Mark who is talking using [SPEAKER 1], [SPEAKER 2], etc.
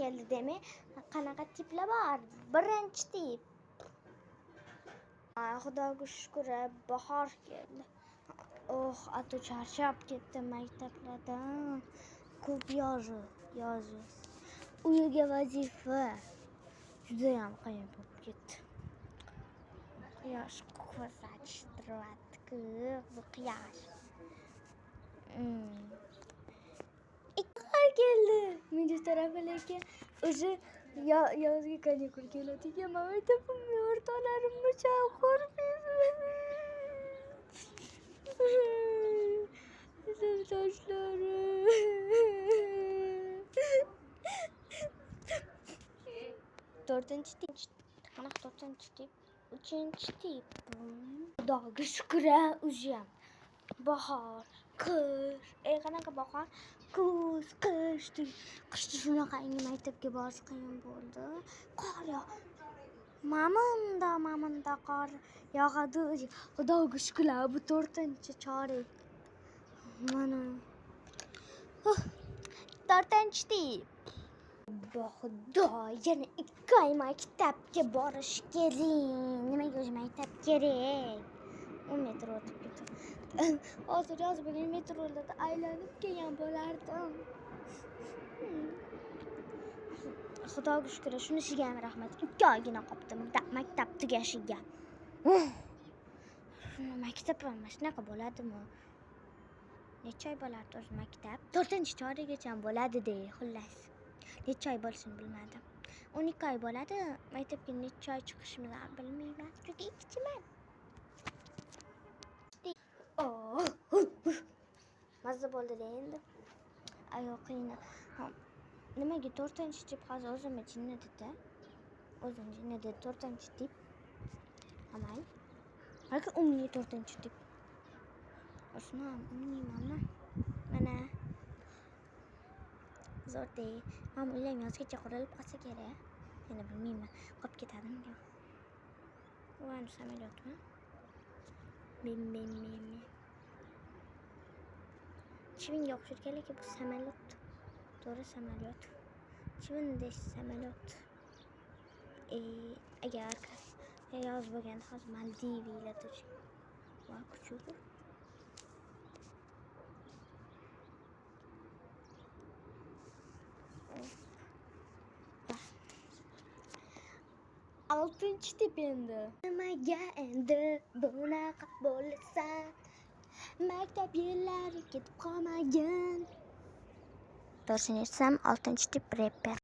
[SPEAKER 1] Keldi demak, qanaqa tiplar bor? Birinchi tip. Ay, Xudoga shukur, bahor keldi. Oh, ato charchab ketdim maktablardan. Ko'p yozuv, yozuv. Uyga vazifa. Judayam qiyin bo'lib ketdi. Quyosh ko'rsatishtiryapti-ku, bu quyosh. Bahor keldi. Ministr lekin o'zi yozgi kanikul keladi ekan. Man maktabimni o'rtoqlarimni ko'rmayman. Sinfdoshlarim. To'rtinchi tip. Qanaqa to'rtinchi tip? Uchinchi tip. Xudoga shukur, o'ziyam. Bahor, qish. Qanaqa bahor? Kuz, qish. Qishda shunaqangi maktabga borish qiyin bo'ldi. Qor Mamunda, mamunda qor yog'adi. Xudoga shukur, bu to'rtinchi chorak. Mana. To'rtinchi tip. Xudo, yana 2 oy maktabga borish kerak. Nimaga o'zi maktab kerak? 10 metr o'tib ketdi. Hozir yoz bo'lgan metrolarda aylanib kelgan bo'lardim. Xudoga shukur, shunisiga ham rahmat. 2 oygina qolibdi maktab tugashiga. Shuni maktab ham mana shunaqa bo'ladimi? Necha oy bo'lardi o'zi maktab? 4-chorakgacha bo'ladi-da, xullas. Necha oy bo'lishini bilmadim. 12 oy bo'ladi. Maktabga necha oy chiqishimni bilmayman, chunki ikkichiman. Oh, mazza bo'ldi-da endi. Ayo, qiyin. Nimaga to'rtinchi tip hozir o'zimni jinni dedi? O'zim jinni dedi to'rtinchi tip. Amay. Balki umniy to'rtinchi tip. O'shani ham umniymanmi? Mana. Zo'r-da. Ham uylam yozgacha qurilib qolsa kerak. Yana bilmayman. Qolib ketadimi yo'q. Voy, samolyotmi? Bim bim bim bim. Chivinga o'xsharkan, lekin bu samolyot. To'g'ri samolyot. Chivin desh samolyot. Agar yoz bo'lganda hozir Maldiviylarda va kuchuk. Oltinchi tip endi. Nimaga endi bunaqa bo'lasan? Maktab yillari ketib qolmagin. To'g'risini aytsam, oltinchi tip reper.